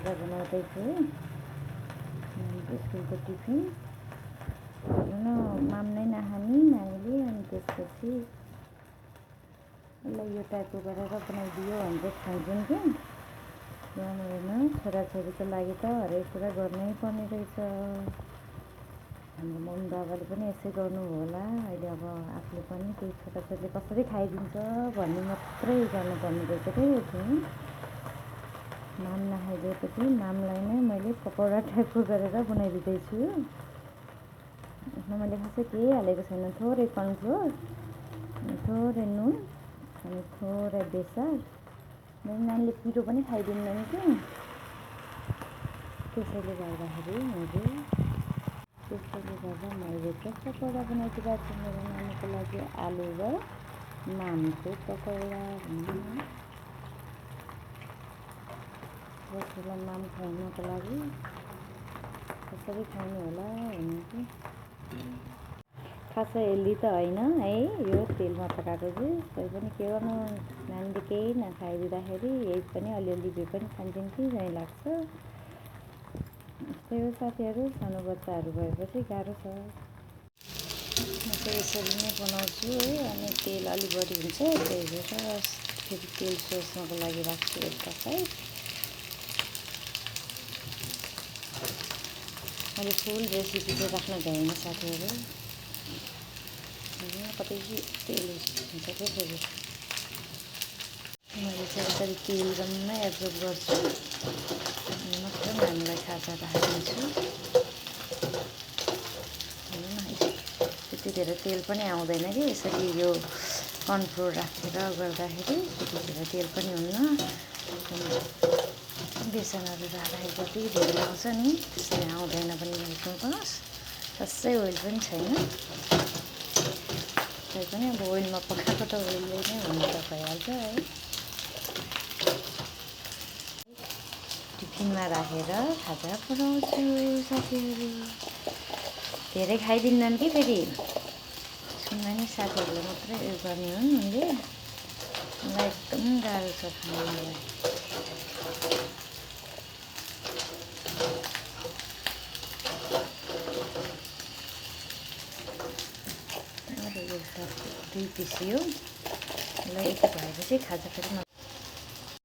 खाजा बनाउँदैछु स्कुलको टिफिन माम नै नखाने नानीले। अनि त्यसपछि यसलाई यो टाइपको गरेर बनाइदियो भने चाहिँ खान्छन् कि। यहाँ हेर्नु छोराछोरीको लागि त हरेक कुरा गर्नै पर्ने रहेछ। हाम्रो मम्मी बाबाले पनि यसै गर्नु होला। अहिले अब आफूले पनि त्यही छोराछोरीले कसरी खाइदिन्छ भन्ने मात्रै गर्नुपर्ने रहेछ क्या यो चाहिँ। माम नखाइदिएपछि मामलाई नै मैले पकौडा टाइपको गरेर बनाइदिँदैछु। यसमा मैले खासै केही हालेको छैन, थोरै कर्नफ्लोर, थोरै नुन अनि थोरै बेसार। नानीले पिरो पनि खाइदिँदैन कि, त्यसैले गर्दाखेरि मैले चाहिँ पकौडा बनाइदिएको छु मेरो नानीको लागि। आलु र मामको पकौडा बसेर माम खुवाउनको लागि कसरी खानु होला भन्ने चाहिँ। खासै हेल्दी त होइन है यो तेलमा पकाएको चाहिँ। तै पनि के गर्नु, नानीले केही नखाइदिँदाखेरि यही पनि अलिअलि भए पनि खान्छन् कि जहीँ लाग्छ। यस्तै हो साथीहरू, सानो बच्चाहरू भएपछि गाह्रो छ। म चाहिँ यसरी नै बनाउँछु है। अनि तेल अलि बढी हुन्छ, त्यही भएर फेरि तेल सोच्नको लागि राख्छु एउटा साइड। मैले फुल रेसिपी चाहिँ राख्न भ्याइनँ साथीहरू, कतै तेल हुन्छ क्या फेरि। मैले चाहिँ यसरी तेल जम्मै एब्जर्ब गर्छु अनि मात्रै नानीलाई खाजा राखिदिन्छु। त्यति धेरै तेल पनि आउँदैन कि यसरी यो कर्नफ्लोर राखेर गर्दाखेरि। त्यति धेरै तेल पनि हुन्न। बेसनहरू राख्दाखेरि कति धेरै आउँछ नि, त्यसरी आउँदैन पनि हेर्नुहोस्। खासै ओइल पनि छैन। तै पनि अब ओइलमा पकाएको त ओइलले नै हुनु त भइहाल्छ है। टिफिनमा राखेर खाजा पुऱ्याउँछु साथीहरू। धेरै खाइदिन्नन् कि फेरि, सुन्दैन साथीहरूले मात्रै उयो गर्ने हुन्। मैले मलाई एकदम गाह्रो छ खानुलाई। दुई पिस यो, यसलाई यति भएपछि खाजा फेरि